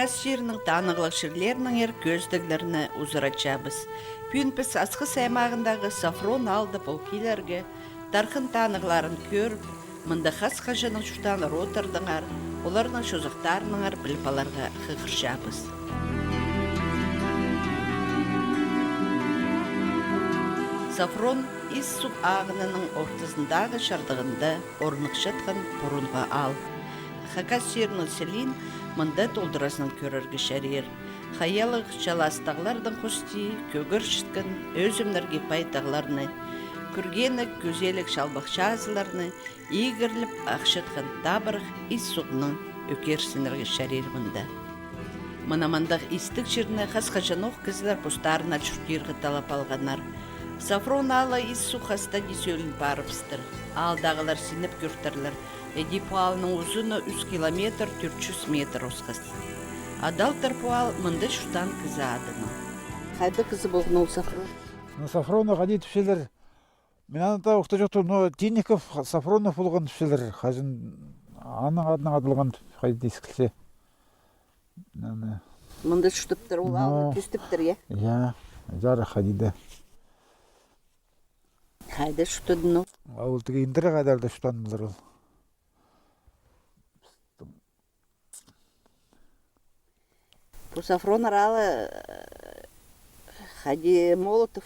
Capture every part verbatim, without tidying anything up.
Хакас чирінің танығлығ чирлерінеңер кӧзідіглерні узаратчабыс. Пӱӱн піс Асхыс аймағындағы Софрон аалда пол килерге, тархын танығларын кӧріп, мында хас-хаҷаннаң чуртаан родтардаңар, оларның чозахтарынаңар піліп аларға хығырчабыс. Софрон Ис Суғ ағынының ортызындағы чардығында орныхчатхан пурунғы аал. Хакас чирінің сілиин мында толдыразынаң кӧрерге чарир. Хайалығ чалас тағлардаң хости кӧгерчеткен ӧзімнерге пай тағларны, кӱргенік, кӧзеліг чалбах чазыларны игірлеп ахчатхан табырах Ис Суғнаң ӧкерсінерге чарир мында. Мына мындағ истіг чирні хас-хаҷанох кізілер постарына чуртирға таллап алғаннар. Софрон аалы Ис Суғ хастада сӧлін парыбыстыр. Аалдағылар синеп кӧртірлер. Іди пу аалның узуны ӱс километр тӧрт чӱс метр осхас. Адалтыр пу аал мында чуртаан кізі адынаң. Хайдағ кізі полған ол Софрон? Ну, Софронны хайди тіпчелер. Мин аны даа ухта чоохтап, но Тинников, Софронов полған тіпчелер. Хаҷан аның адынаң адалған тіп хайди искілче. Аны. Мында чуртаптыр, ол аалны тӧстептір, я? Я, чарых хайди даа. Хайда чуртадың ол? А ол тігі Индірее хайдағ-да чуртаан полар ол. Пу Софроннар аалы, э, хайди Молотов.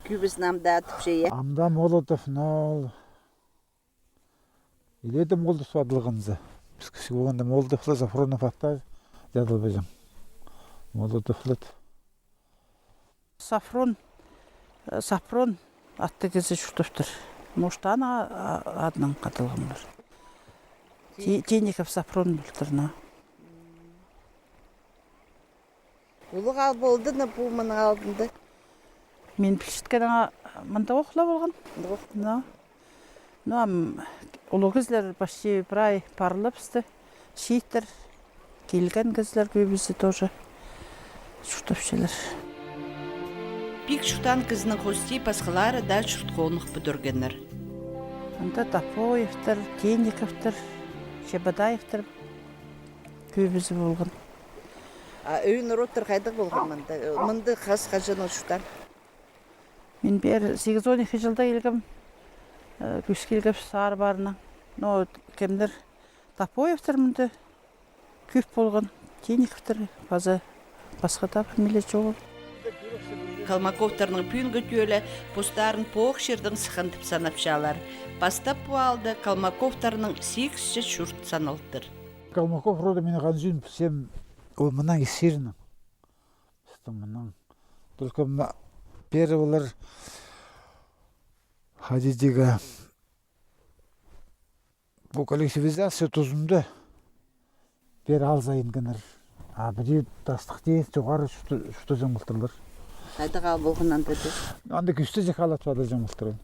Кӧбізін ам даа тіпче, я? Ам даа Молотов, но ол илееде Молотов адалғанза. Піс кічіг полғанда Молотовлар, Софроннар аттары адалбаҷаң. Молотовлар. Софрон, э, Софрон атты кізі чуртаптыр. Может, аның а-, а-, адынаң адалғаннар. Ти-, Тинников Софрон полтыр, но. Улуғ аал полды на пу мының алдында? Мин пілчеткенім, а, мында ох ла полған. Мында ох. Но. Ну, ам, улуғ кізілер почти прай парылыбысты. Чииттер, килген кізілер кӧбізі тоже чуртапчалар. Пик чуртаан кізінің хости пасхалары даа чурт хонып пӱдіргеннер. Мында Топоевтер, Тинниковтар, Чебодаевтар кӧбізі полған. А ӧӧн родтар хайдағ полған мында? Мында хас-хаҷан ол чуртаан? Мин пеер сигізон ікі чылда килгем, э, кӱс килгем сар парнаң. Но кемнер, Топоевтер мында кӧп полған, Тинниковтар, паза пасха даа фамилия чоғыл. Колмаковтарның пӱӱнгі тӧлі постарын поох чирдең сыххан тіп санапчалар. Пастап пу аалда Колмаковтарның сигісче чурт саналтыр. Колмаков роды минің ханҷын пілсем, ол мынаң Ис чирінең. Пістің мынаң. Только мына пеер олар хайди тігі пу коллективизация тузында пеер алза ингеннер. А піди тастых тее чоғары чурта-, чуртаҷаң полтырлар. Хайдағ аал полған анда тее? Анда кӱстеҷек аал атып адалҷаң полтыр ол.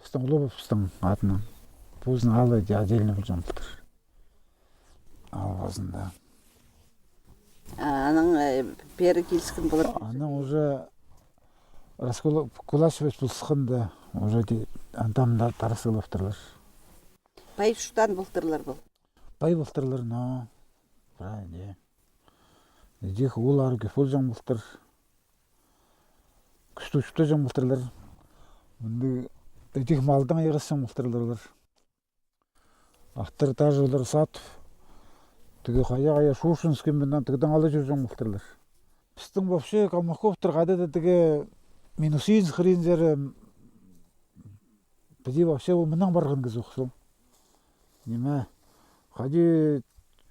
Пістің улуғ, пістің адынаң. Позының аалы отдельно полҷаң полтыр. Аал пазында. А, анаң, э, пеер киліскен полар. Анаң уже раскула-, кулачивать полысханда, уже андағ-мындағ таразығлаптырлар. Пай чуртаан полтырлар пу? Пай полтырлар, но. Правильно. Идӧк ооллары кӧп полҷаң полтыр. Кӱстіг чуртаҷаң полтырлар. Мындағ идӧк малдаң айғасчаң полтырлар олар. Аттар даже олар сатып, тігі хая-хая Шушенским мыннаң тігдең ала чӧрҷең полтырлар. Пістің вообще Колмаковтар хайда-да тігі Минусинск хыринзар, піди вообще ол мыннаң парған кізі ох сол. Ниме, хайди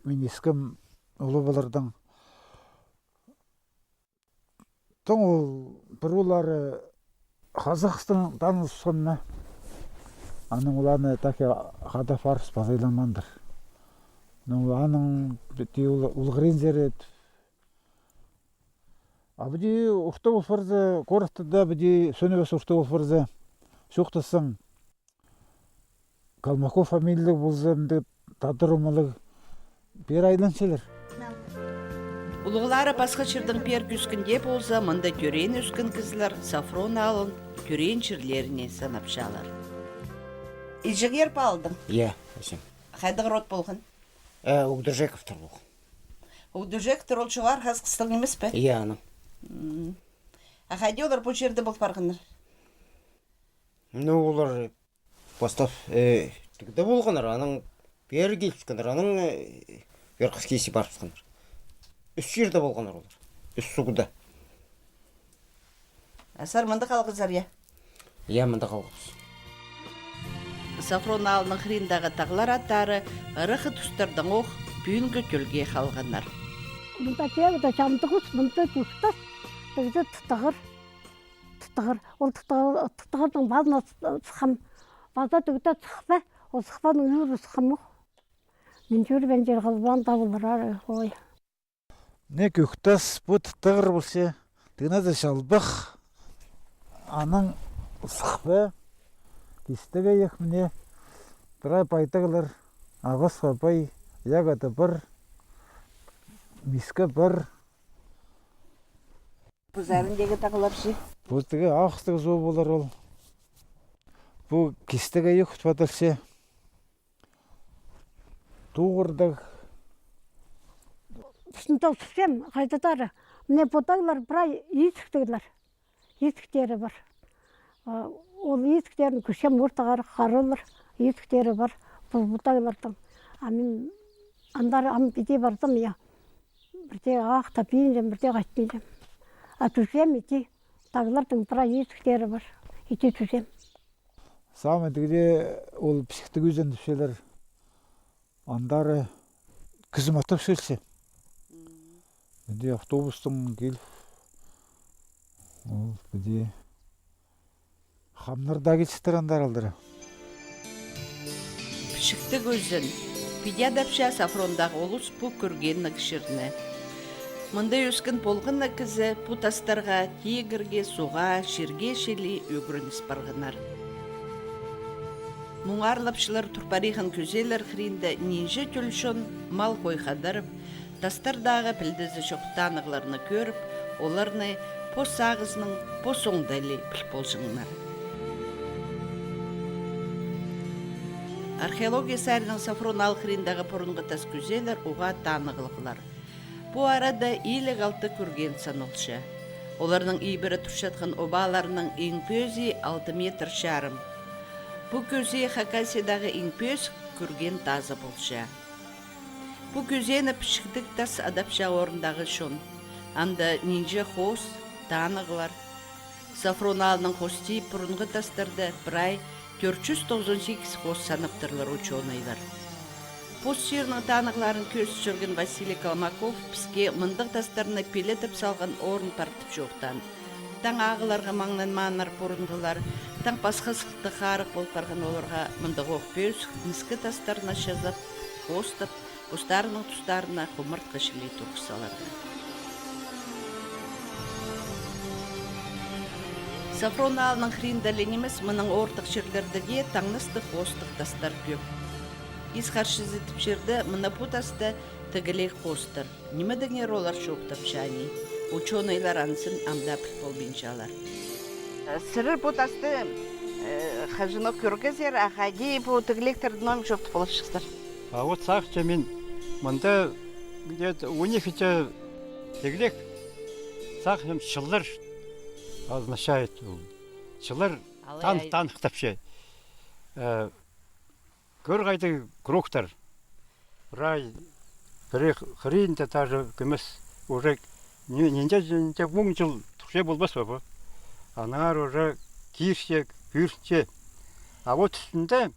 мин искем улуғ палардаң. Тың ол пір улуғлары хазахстың танысхан ма. Анаң ол аны так и хада парыс паза айланмаандыр. Ну, анаң ти ол, ол хыринзар ит. А піди орта пол парза, городта да піди сӧнебес орта пол парза. Чоохтассаң, Колмаков фамилиялығ полза, мында тадар омалығ пеер айланчалар. Улуғлары пасха чирдең пеер кӧскенде полза, мында тӧреен-ӧскен кізілер Софрон аалын тӧреен чирлеріне санапчалар. Иҷеңер палдың? Я, ізім. Хайдағ род полған? Э, Угдыржековтар полған. Удужектер ол чоғархы хазых хыстығ нимес пе? Иә, анаң. М. А хайди олар пу чирде пол парғаннар? Ну, олар пастап, э, тігде полғаннар, анаң пеер киліскеннер, анаң, э, Верхоскесье парыбысханнар. Ӱс чирде полғаннар олар. Ӱс суғда. А сірер мында халғазар, я? Я, мында халғабыс. Софрон аалның хыриндағы тағлар аттары ыраххы тустардаң ох пӱӱнгі тӧлге халғаннар. Мында тегіде чандығ ус, мында тустас, тігде тытығыр. Тытығыр. Ол тытығыр, тытығырның пазына сыххам. Паза тігде сыхпа, ол сыхпаның ӱрі сыххам ох. Мин чӧрбеен чир халбаан табылар, ой. Не кӧк тас, пу тытығыр полча, тігде чалбах, анаң сыхпа, кистек айах, мына, прай пай тағлар, Абас пай, Ягода пар, Миска пар. Пу сариндағы тағлар чи? Пу тігі ах хыстығ суғ полар ол. Пу кистек айах пазылча. Туғырдағ. Пістің тау сӱсем, хайдағ-да. Мына пу тағлар прай изіктіглер. Изіктері пар. А, ол изіктерін кӧрчем, ортағарах харалар, изіктері пар. Пу, пу тағлардаң. А мин андар ам піди пардым, я. Пірдее ах таппинчам, пірдее хатпинчам. А тӱзем іди. Тағлардаң прай изіктері пар. Іди тӱзем. Самый тігде ол пічіктіг ӧзен тіпчелер. Андары кізі матап чӧрче. Піди автобустаң киліп, ол піди хамнар даа килчеттір андар алдыра. Пічіктіг ӧзен. Піди адапча Софрондағы улус пу кӧргенніг чирні. Мында ӧскен полған на кізі пу тастарға, тигірге, суға, чирге чіли ӱгреніс парғаннар. Муңарлапчалар, тур париған кӧзелер хыринда нинҷе тӧл чон мал-хой хадарып, тастардағы пілдізі чох танығларны кӧріп, оларны пос сағызынаң, пос оңдайлы піл полҷаңнар. Археология саринаң Софрон аал хыриндағы пурунғы тас кӧзелер уғаа танығлығлар. Пу арада илиг алты кӧрген саналча. Оларның ибіре турчатхан обаларының иң пӧзии алты метр чарым. Пу кӧзее Хакасиядағы иң пӧзік кӧрген тазы полча. Пу кӧзені пічіктіг тас адапча орындағы чон. Анда нинҷе хоос, танығлар. Софрон аалның хости пурунғы тастарда прай тӧрт чӱс тоғызон сигіс хоос санаптырлар учёныйлар. Пос чирнің танығларын кӧзіт чӧрген Василий Колмаков піске мындағ тастарны пиледіп салған орын пар тіп чоохтаан. Таң ағыларға маңнанмааннар пурунғылар, таң пасха сылтағ харығ пол парған оларға мындағ ох пӧзік, ніскі тастарны чазап, хоостап, постарының тустарына хумартхы чіли турғыс саларда. Софрон аалның хыринда ла нимес, мының ортых чирлерде дее таңнастығ хоостығ тастар кӧп. Ис харчызы тіп чирде мына пу таста тігіліг хоостар. Нимедеңер олар чоохтапча ни? Учёныйлар анзын ам даа піл полбинчалар. Сірер пу тасты, э, хаҷанох кӧргезер, а хайди пу тігілігтерді ниме чоохтап поларҷыхсар? А вот сағынчам мин, мында где-то у них это тігіліг, сағынчам, чыллар означает ол. Чыллар алай тан-, ай, таныхтапча. Э, кӧр хайдағ кругтар. Прай, пірее хыринда даже кӧмес уже ни-, нинҷе, нинҷе муң чыл турча полбас па пу. Аннаңар уже кирче, кӧрінче. А вот ӱстӱнде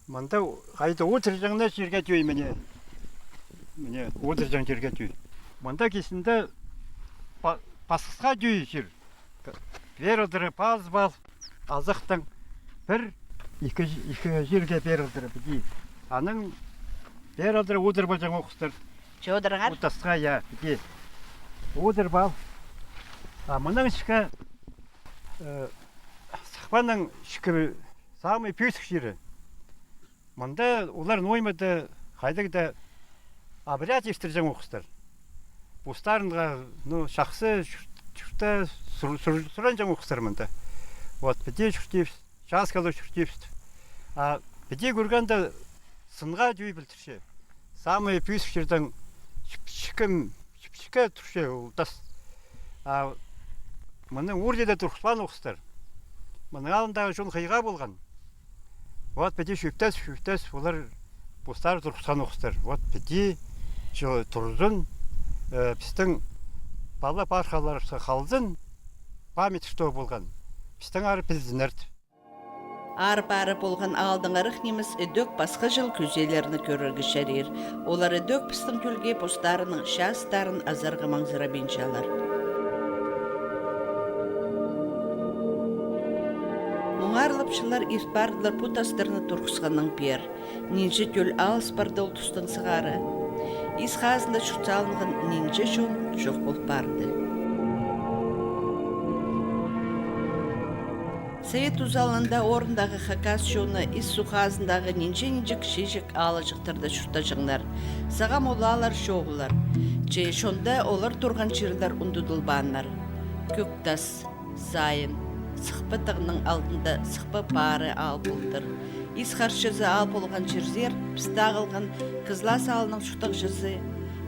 мында хайда одырҷаң на чирге тӧӧй, мына. Мына, одырҷаң чирге тӧӧй. Мында кизінде па-, пасхысха тӧӧй чир. Пеер алдыра пазып ал, азахтаң пір, ікі, ікі чирге пеер алдыра піди. Анаң пеер алдыра одыр полҷаң охсар. Че одырыңар? Пу тасха, я, піди. Одырып ал. А мының ічкі, э, сыхпаның ічкі самый пӧзік чирі. Мында олар ноймада хайдағ-да обряд иртірҷең охсар. Постарынға, ну, чахсы чурт-, чуртаа сур-, сур-, суранҷаң охсар мында. Вот, піди чуртирбыс, часкалы чуртирбыс. А піди кӧргенде сынға тӧӧй пілдірче. Самый пӧзік чирдең чіп-, чіпчеке, чіпчеке турча ол тас. А мыны ӱр дее турғысхан охсар. Мының алнындағы чон хыйға полған. Вот піди чӧптес, чӧптес, олар постары турғысхан охсар. Вот піди чо-, турзын, э, пістің пала-пархаларыбысха халзын, память, что полған. Пістің ары пілзіннер. Ары-пары полған аалдаңар нимес ідӧк пасха чыл кӧзеелерні кӧрерге чарир. Олар ідӧк пістің тӧлге постарының частарын азарға маңзырабинчалар. Муңарлапчалар ирт пардылар пу тастарны турғысханнаң пеер. Нинҷе тӧл алыс парды ол тустаң сығара. Ис хазында чурт салынған нинҷе чон чох пол парды. Совет узалында орындағы хакас чоны Ис суғ хазындағы нинҷе-нинҷе кічіҷек аалҷахтарда чуртаҷаңнар. Сағам олалар чоғылар. Че чонда олар турған чирлер ундудылбааннар. Кӧк тас, Сайын, Сыхпа тағның алдында Сыхпа пары аал полтыр. Ис харчызы аал полған чирзер пісті ағылған Кызлас аалның чуртағҷызы,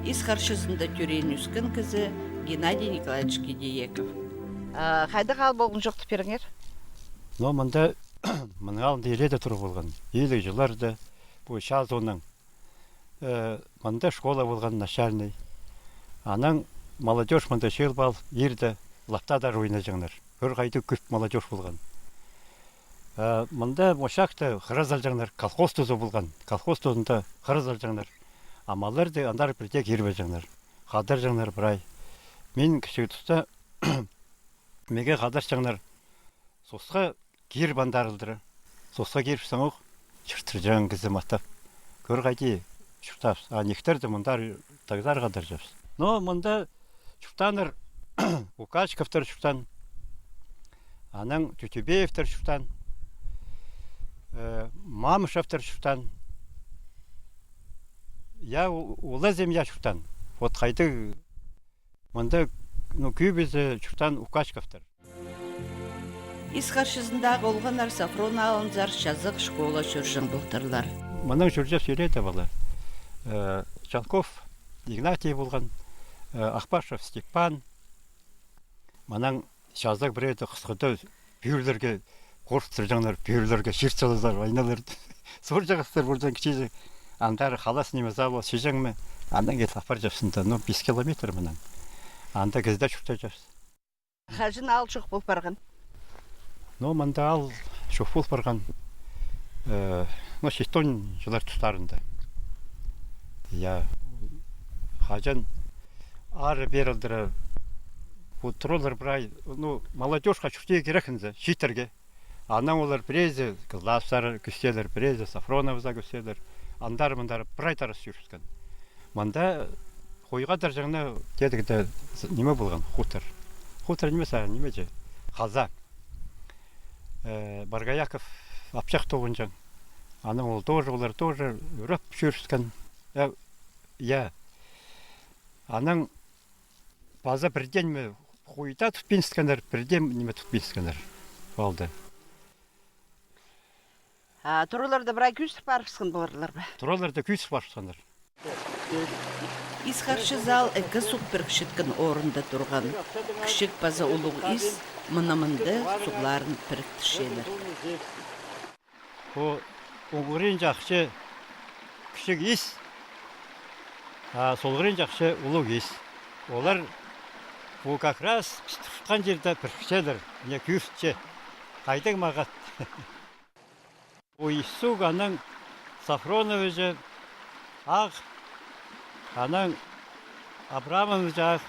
Ис харчызында тӧреен-ӧскен кізі Геннадий Николаевич Кедееков. А хайдағ аал полған чоохтап пиріңер? Но мында, мының алнында ирееде тура полған. Илиг чылларда, пу чазоның, э, мында школа полған, начальный. Анаң молодёжь мында чыылып алып, иирде лаптадар ойнаҷаңнар. Кӧр, хайдағ кӧп молодёжь полған. Э, мында Мочакта хыра салҷаңнар, колхоз тузы полған. Колхоз тузында хыра салҷаңнар. А малларны андар пірдее кирбеҷеңнер. Хадарҷаңнар прай. Мин кічіг туста меге хадарҷаңнар. Сосха киріп андар алдыра. Сосха киріп саңох, чыртырҷаң кізі маттап. Кӧр, хайди чуртапча. А нихтерді мындар тағзарға хадарҷапча. Но мында чуртааннар Укачковтар чуртаан, анаң Тютюбеевтер чуртаан, э, Мамышевтер чуртаан. Я, у-, улазым я чуртаан. Вот хайдағ мында, ну, кӧбізі чуртаан Укачковтар. Ис харчызындағы олғаннар Софрон аалынзар чазағ школа чӧрҷең полтырлар. Мынаң чӧрҷең ирееде пала. Э, Чалков Игнатий полған, э, Ахпашев Степан. Мынаң чазағ пірееде хысхыда пӧрлерге хорыхтырҷаңнар, пӧрлерге чир салазар, айналар. Сурҷағыстар пурдан кічіҷек. Андар халас ниме залы сиҷең ме? Анаң кил апарҷапсың да, ну, пис километр мынаң. Анда кізі дее чуртаҷаң. Хаҷан аал чох пол парған? Ну, мында аал чох пол парған. Э, ну, читон чыллар тустарында. Я, хаҷан ары-пеер алдыра, пу туралар прай, ну, молодёжьха чуртирға кирек хынза, чииттерге. Анаң олар піреезі Кызластар кӧсчелер, піреезі Софроновзар кӧсчелер. Андар-мындар прай тарас чӧріскен. Мында хойға тарҷаңны тедігде з-, ниме полған, хутор. Хутор нимес, а ниме че, хаза. Э, Боргояков апчах тоғынҷаң. Анаң ол тоже, олар тоже ӱреп чӧріскен. Э, я. Анаң паза пірдеме хойда тутпинчатканнар, пірдеме ниме тутпинчатканнар. Полды. А тураларны прай кӧзідіп парыбысхан поларлар ба? Тураларны кӧзідіп парыбысханнар. Ис харчы зал ікі суғ пірікчеткен орында турған. Кічіг паза улуғ Ис мына мында суғларын піріктірчелер. Пу оң хыринҷа ахча Кічіг Ис, а сол хыринҷа ахча Улуғ Ис. Олар пу как раз піс турчатхан чирде пірікчелер, мына кӧрче. Хайдағ мағат. Пу Ис суғ, анаң Софроновичі ағ, анаң Абрамовичі ағ,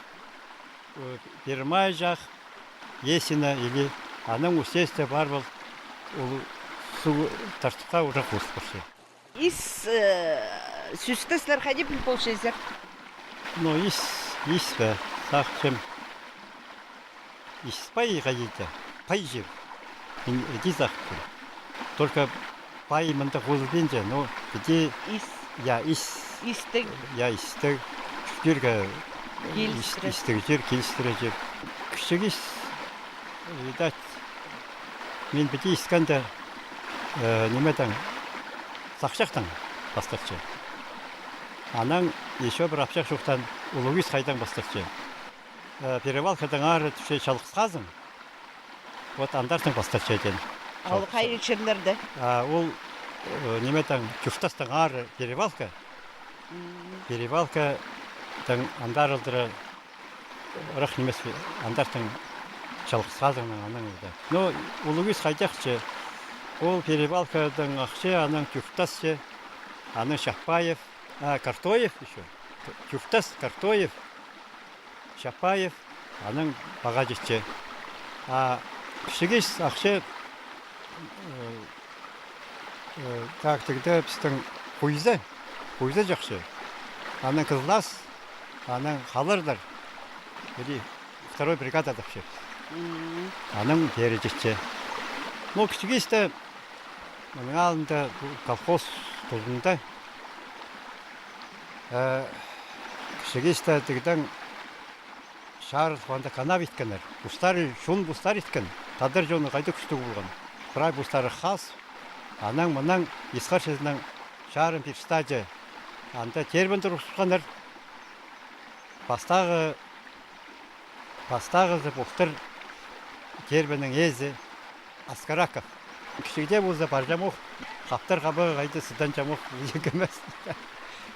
э, Пермайҷах, Есина или анаң Усесте пар пол, ол суғ тартыхха уже хозыл парча. Ис, э, сӧсті сірер хайди піл полчазар? Ну, Ис, Ис пе, сағынчам. Ис пай хайди-да, пай чир. Мин іди сағынчам. Только пай мында хозылбинча, но піди Ис. Я, Ис. Истіг. Я, истіг. Чир килістіре. Ис-, истіг чир, килістіре чир. Кічіг Ис, видать, мин піди искенде, э, нимедең, Сахчахтаң пастапча. Анаң Ещё пір апчах чоохтаан, Улуғ Ӱс хайдаң пасталча. Э, перевалкадаң ары тіпче Чалғыс хазың. Вот андартын пасталча теен. А ол хайдағ чирлерде? А, ол, э, нимедең, Чуртастаң ары перевалка. М. Перевалкадаң андар алдыра ырах нимес, андартын Чалғыс хазыңнаң анаң ылды. Но Улуғ Ӱс хайдағ чи, ол перевалкадаң ахча, анаң Чуртас чи, анаң Чапаев, а, Картоев ещё. Чуртас, Картоев, Чапаев, анаң Пағаа читче. А Кічіг Ис ахча, э, э, так, тігде пістің Хуйза, Хуйза чахча. Анаң Кызлас, анаң Халардар. Или второй бригада тапча. М. Анаң пеер читче. Ну, Кічіг Исте, мының алнында пу колхоз тузында. Э, Кічіг Исте тігдең чарыл, анда канав иткеннер. Постары, чон постары иткен. Тадар чоны хайдағ кӱстіг полған. Прай постары хас. Анаң мынаң Ис харчызынаң чарым пир стадия. Анда тербен турғысханнар. Пастағы, пастағызы полтыр тербеннің ээзі Аскараков. Кічігде полза парчам ох, хаптар хабағы хайди сыданчам ох, ікімес.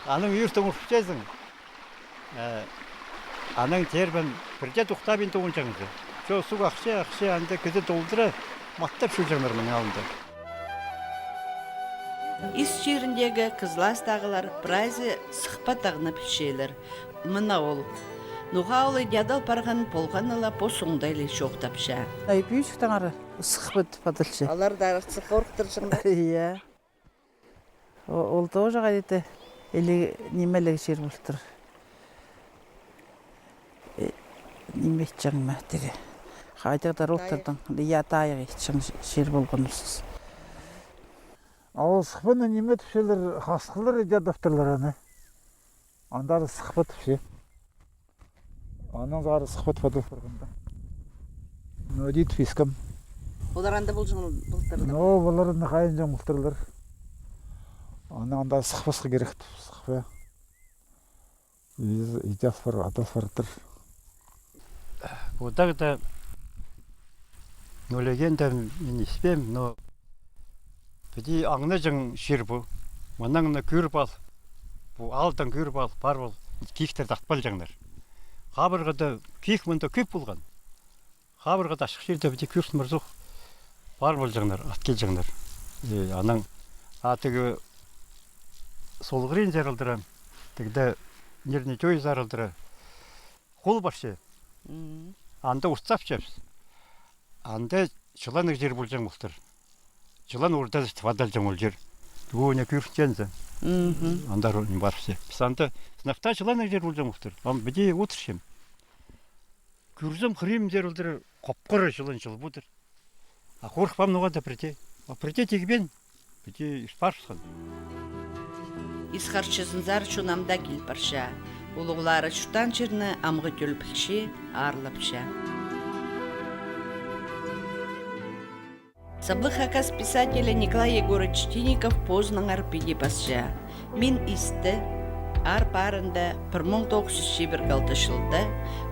Анаң ӱр тоңурчазың. Э, анаң тербен пірдее тохтабин тоғынчаңзы. Чо, суғ ахча, ахча, анда кізі толдыра, маттап чӧрҷеңнер мының алнында. Ис чиріндегі Кызластағылар прайзы Сыхпа тағны пілчелер. Мына ол. Ноға ол иди адал парған полғаны ла пос оңдайлығ чоохтапча. Ай, пӱӱнҷіктең ары Сыхпа тіп адалча. Алар даа артых хорыхтырҷаңнар. Иә. О-, ол тоже хайди-да, или нимеліг чир полтыр. Э, ниме итчең ме тігі? Хайдағ-да родтардаң, я, тайығ итчең чир полған ус. А ол Сыхпаны ниме тіпчелер, хасхылар иди адап турлар аны. Андар Сыхпа тіпче. Анаң сары Сыхпа тіп адал парғанда. Ну, иди тіп искем. Олар анда полҷаң полтырлар. Ну, олар анда хайынҷаң полтырлар. Анаң анда Сыхпасха кирек тіп, Сыхпа. Иди, иди адал пар-, адал партыр. Пу тағда, ну, легенда мин испеем, но піди аңнаҷаң чир пу. Мынаң на кӧріп ал, пу аалдаң кӧріп ал, пар пол, кииктерді атып алҷаңнар. Хабырғада киик мында кӧп полған. Хабырғада ачых чирде піди кӧрзін парзох, пар полҷаңнар, ат килҷеңнер. Э, анаң, а тігі Солғырин чарылдыра, тігде Нирні Чой чарылдыра. Хол парча. М. Анда устапчабыс. Анда чыланнығ чир полҷаң полтыр. Чылан ордазы тіп адалҷаң ол чир. Ӧӧне кӧрінчензе. Мгм. Анда ро-, не парча. Піс анда сынап таа чыланнығ чир полҷаң полтыр. Ам піди одырчам. Кӧрзем, хырим чарылдыра, хап-хара чылан чыл полтыр. А хорыхпаам ноға-да пірдее. А пірдее тигбеен. Піди ис парыбысхан. Ис харчызынзар чон ам даа кил парча. Улуғлары чуртаан чирні амғы тӧл пілче, аарлапча. Саблығ хакас писателі Николай Егорович Тинников позынаңар піди пасча: мин Исті, Аар Паарында, пір муң тоғыс чӱс чибіргі алты чылда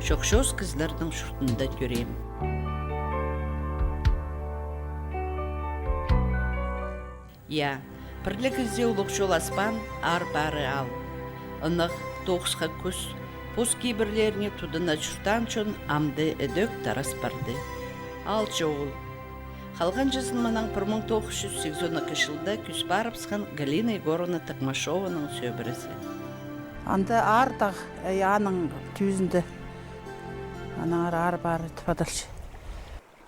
чох-чоос кізілернің чуртында тӧреем. Я, пір ле кізее улуғ чол аспаан Аар Паары аал. Ынағ, тоғысха кӱс, пос кибірлеріне тудына чуртаан чон амды ідӧк тарас парды. Аал чоғыл. Халғанҷызын мынаң пір муң тоғыс чӱс сигізон ікі чылда кӱс парыбысхан Галина Егоровна Токмашованың сӧбірезі. Анда Аар тағ, ай, аның тӱзінде. Аннаңар Аар Паары тіп адалча.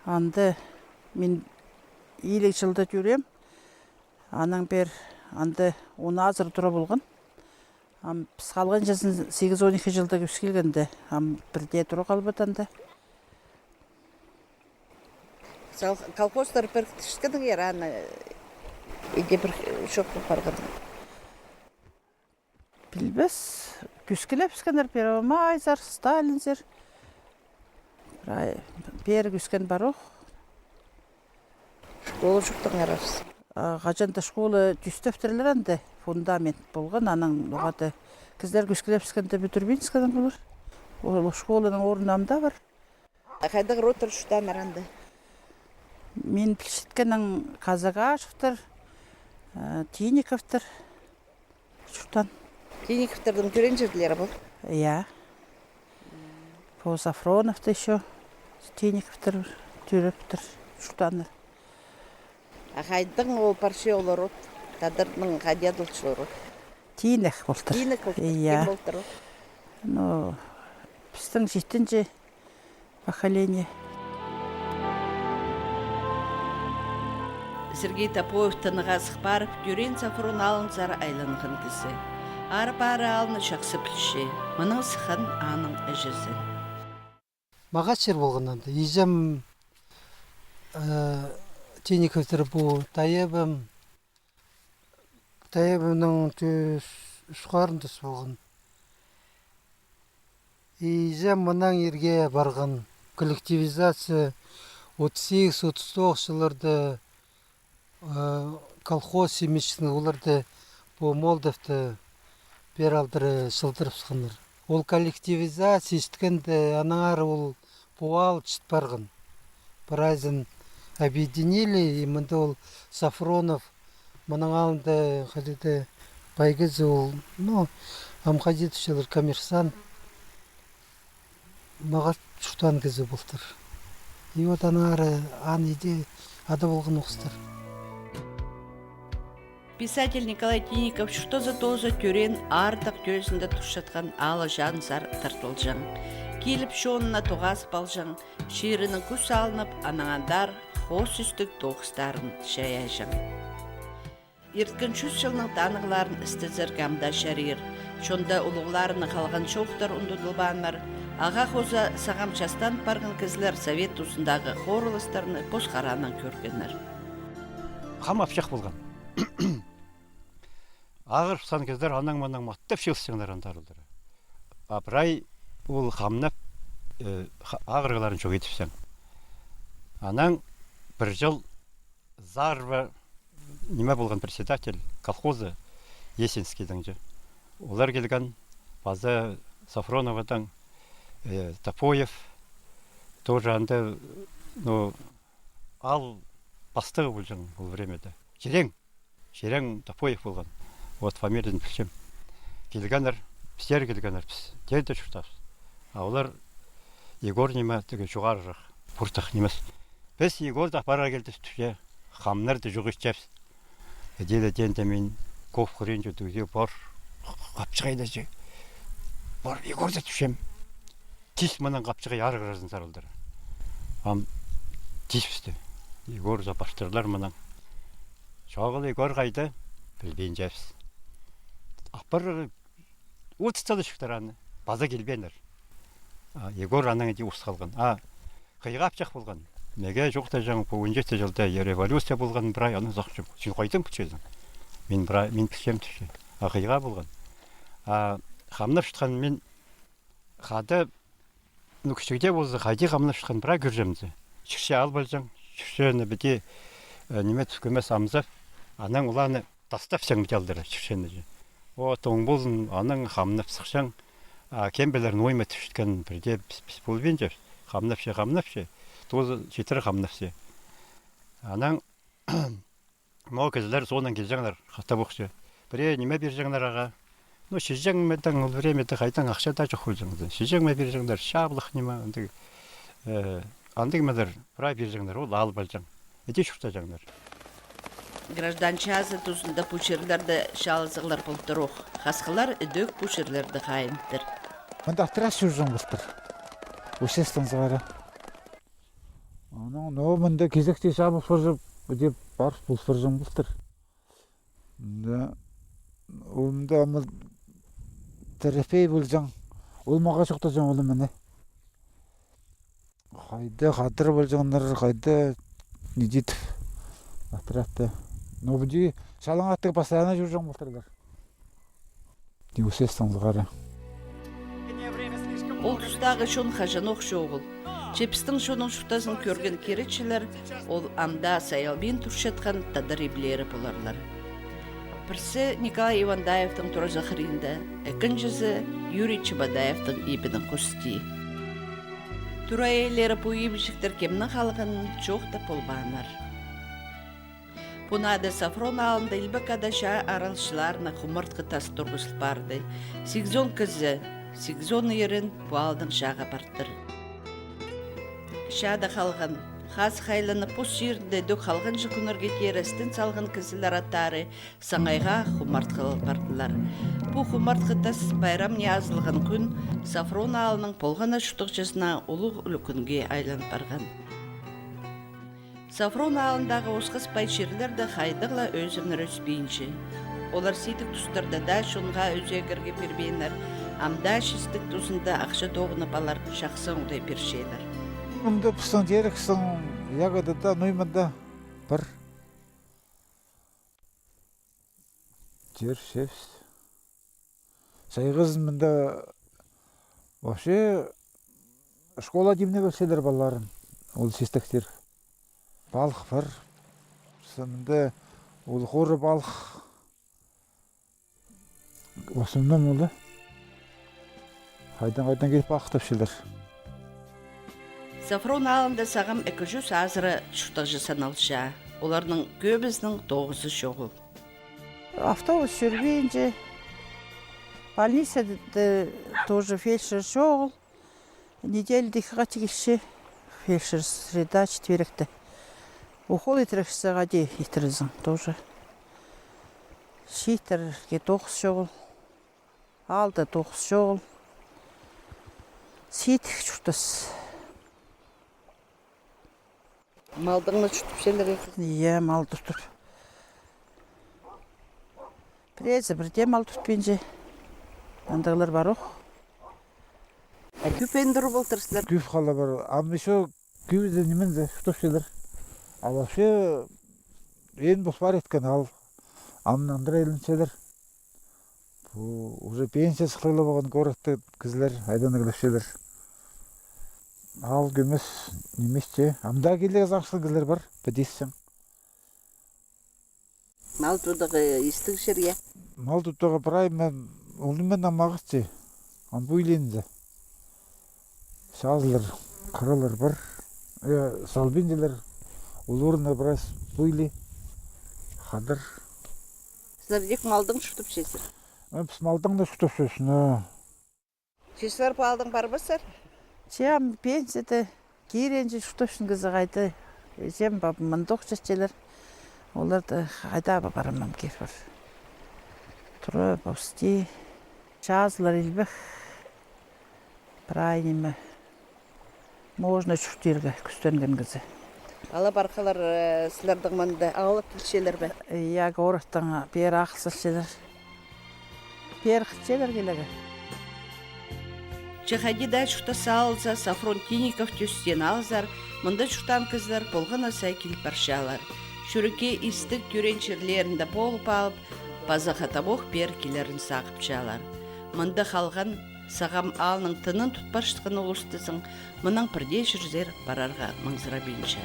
Анда мин илиг чылда тӧреем. Анаң пеер анда он азыра тура полған. Ам піс халғанҷызын сигізон ікі чылда кӱс килгенде, ам пірдее тура халбады анда. Сал-, колхозтар піріктірчеткеннер аны, иди пір чох пол парған. Пілбес, кӱскелепскеннер, Первомайзар, Сталинзер. Прай пеер кӱскен пар ох. Школа чуртаңар арса. А, хаҷан-да школа тӧстептірлер анда, фундамент полған, анаң ноға-да кізілер кӧскелепскенде пӱдірбинскеннер полар. Ол школаның орны ам даа пар. А хайдағ родтар чуртааннар анда? Мин пілчеткенім Казагашевтер, э, Тинниковтер чуртаан. Тинниковтердің тӧреен чирлері пу? Я. Пу Сафроновтар ещё, Тинниковтер, Тюрептер чуртааннар. А хайдаң ол парча ол род? Тадарның хайди адалча ол род? Тиннек полтыр. Тиннек полтыр. Я. Кем полтыр ол? Ну, пістің читінҷі поколение. Сергей Топоев тынағ азых парып, тӧреен Сафрон аалынзар айланған кізі. Ары-пары аалны чахсы пілче. Мынаң сыххан аның іҷезі. Мағаа чир полған анда. Іҷем, э, Тинниковтер пу тайабам, тайабамның тӧс, ӱс харындас полған. Іҷем мынаң ирге парған. Коллективизация отыс сигіс, отыс тоғыс чылларда, э, колхоз имечісін оларды пу Молдовты пеер алдыра чылдырыбысханнар. Ол коллективизация исткенде, аннаңар ол пу аал чіт парған. Прайзын объединили, и мында ол Сафронов, мының алнында хайди-да пай кізі ол, ну, ам хайди тіпчелер, коммерсант. Мағаа чуртаан кізі полтыр. И вот аннаңар аны иди ада полған осхастар. Писатель Николай Тинников чуртазы тооза тӧреен, артых тӧзінде турчатхан аалы чанзар тартылҷаң. Киліп чонына тоғазып алҷаң, чирінең кӱс алынып, анаң андар хоос ӱстіг тоғыстарын чайаҷаң. Ирткен чӱс чылның танығларын істезерге ам даа чарир. Чонда улуғларына халған чоохтар ундудылбааннар. Ағаа хоза сағам частанып парған кізілер совет тузындағы хорылыстарны пос хараанаң кӧргеннер. Хам апчах полған. Ағырыбысхан кізілер анаң-мынаң маттап чыылысчаңнар андар олар. А прай ол хамнап, э, ха-, ағырығларын чох идіпсең. Анаң пір чыл Зарва, ниме полған, председатель колхоза Есинскийдің чи. Олар килген, паза Сафроновадаң, э, Топоев, тоже анда, ну, аал пастығы полҷаң ол времяда. Чирең, Чирең Топоев полған. Вот фамилиязын пілчем. Килгеннер, пістер килгеннер, піс теде чуртабыс. А олар Егор ниме, тігі чоғарыраах, пуртах нимес. Піс Егорды апарарға килдібіс тіпче, хамнарды чох итчебіс. Іди ле теенде мин ков хыринче тӱгде пар, хапчығай даа чи. Пар, Егорды тіпчем. Тис мынаң хапчығай арығыразын сарылдыра. Ам тиспісті. Егор за пастырлар мынаң. Чоғыл Егор хайда, пілбинчебіс. Апар Утыс чылы чыхтар аны. Паза килбееннер. А, Егор анаң іди ус халған. А, хыйға апчах полған. Меге чоохтаҷаң, пу он читі чылда революция полған, прай, анаң сағынчам. Син хайдаң пілчезің? Мин прай, мин пілчем тіпче. А хыйға полған. А хамнап чатхан мин хада, ну, кічігде полза, хайди хамнап чатхан прай кӧрҷем зе. Чирче ал полҷаң, чирчені піди, э, ниме, тӱкӱмес амзап, анаң оларны тастапчаң піди алдыра чирчені чи. О, тоң ползын, анаң хамнап сыхчаң. А кем пілер, ноо ниме тӱсчеткен пірдее піс, піс полбинчабыс. Хамнапча, хамнапча. Тооза читіре хамнапча. Анаң мына кізілер соонаң килҷеңнер, хатап охча. Пірее ниме пирҷеңнер ағаа. Ну, чиҷең ме тең ол времяда хайдаң, ахча даа чох полҷаң. Чиҷең ме пирҷеңнер, чаблых ниме, андағ, э, андағ нимелер прай пирҷеңнер, ол ал полҷаң. Іди чуртаҷаңнар. Граждан чазы тузында пу чирлерде чаалазығлар полтыр ох. Хасхылар ідӧк пу чирлерде хайынтыр. Мында отряд чӧрҷең полтыр. Усестің сығара. Анаң, ну, мында кизекте чабыл парча, піди парып пол парҷаң полтыр. Да, ол мында ам Торофей полҷаң. Ол мағаа чоохтаҷаң, ол мына. Хайда хатыр полҷаңнар, хайда не дит отрядта. Ну, піди чалаң аттығ постоянно чӧрҷең полтырлар. Тиусестің сығара. Ол тустағы чон хаҷанох чоғыл. Че пістің чонның чуртазын кӧрген киречілер, ол ам даа сайылбин турчатхан тадар иблері поларлар. Пірсі Николай Ивандаевтің туразы хыринда, ікінҷізі Юрий Чебодаевтің ибінің хости. Тура ээлері пу ибҷектер кемнің халғанын чоохтап полбааннар. Пу наада Софрон аалында Илбек Ада чаа аралчыларына хумартхы тас турғызыл парды. Сигізон кізі, сигізон ирен пу аалдаң чааға партыр. Чаада халған, хазых айланып, пос чирінде ідӧк халғанҷы кӱннерге теер істін салған кізілер аттары саңайға хумартхы ла пардылар. Пу хумартхы тас пайрамны азылған кӱн Софрон аалының полған на чуртағҷызына улуғ ӱлӱкӱнге айланып парған. Софрон аалындағы осхас пай чирлерде хайдағ ла ӧзімнер ӧспинче. Олар сидік тустарда даа чонға ӧзегерге пирбееннер, ам даа чистік тузында ахча тоғынып алар чахсы оңдай пирчелер. Мында пістің Терекстің ягодада, ну, и мында пір. Тер чебіс. Сайғызын мында вообще школа тимнеп алчалар палаларын. Ол чистектер. Палых пар. Мында ол хоры палых. В основном ол, хайдаң-хайдаң киліп палых тапчалар. Софрон аалында сағам ікі чӱс азыра чуртағҷы саналча. Оларның кӧбізінің тоғызы чоғыл. Автобус чӧрбинче, больницада тоже фельдшер чоғыл. Неделяда ікі хати килче фельдшер, среда, четвергте. Укол итірерге хати итірзең тоже. Чииттерге тоғыс чоғыл. Аалда тоғыс чоғыл. Сидік чуртас. Малдаң на чуртапчалар иккен. Иә, мал тутып. Пірезі пірдее мал тутпинче. Андағлар пар ох. А кӧп андыр полтырсызлар? Кӧп хала пар. Ам ещё кӧбізі нимензер чуртапчалар. А вообще эн пос пар иткен аал. Ам андыра айланчалар. Пу уже пенсия сыхлығ ла полған городта кізілер айдана килчелер. Аал кӧмес нимес че. Ам даа килерге сағысхан кізілер пар, піди исчең. Мал тударға истіг чир, я? Мал тударға прай мин, ол ниме ам ағас че. Ам пу илинзе. Чазылар, хыралар пар. Э, салбинчалар. Ол орынға прай пу или хадар. Сірер тик малдаң чуртапчазар? Э, піс малдаң на чуртапчабыс, но. Че сірер пу аалдаң парбассар? Че ам пенсияда киренче чуртапчаң кізі хайда. Іҷем, пабам мында ох чатчалар. Оларда хайда парам, ам кир пар. Тура, пости. Чазылар илбек. Прай ниме. Можно чуртирға кӱстенген кізі. Ала пархалар, э, сірернің мында ағылып килчелер бе? Я, городтаң пеер ағыл салчалар. Пеер хынчалар килерге. Че хайди даа чуртас салылза, Софрон Тинников тӧстеен аалзар мында чуртаан кізілер полған на сай киліп парчалар. Чӱрекке истіг тӧреен чирлерінде полып алып, паза хатабох пеер килерін сағыпчалар. Мында халған, сағам аалның тынын тут парчатхан улустазың мынаң пірдее чирзер парарға маңзырабинча.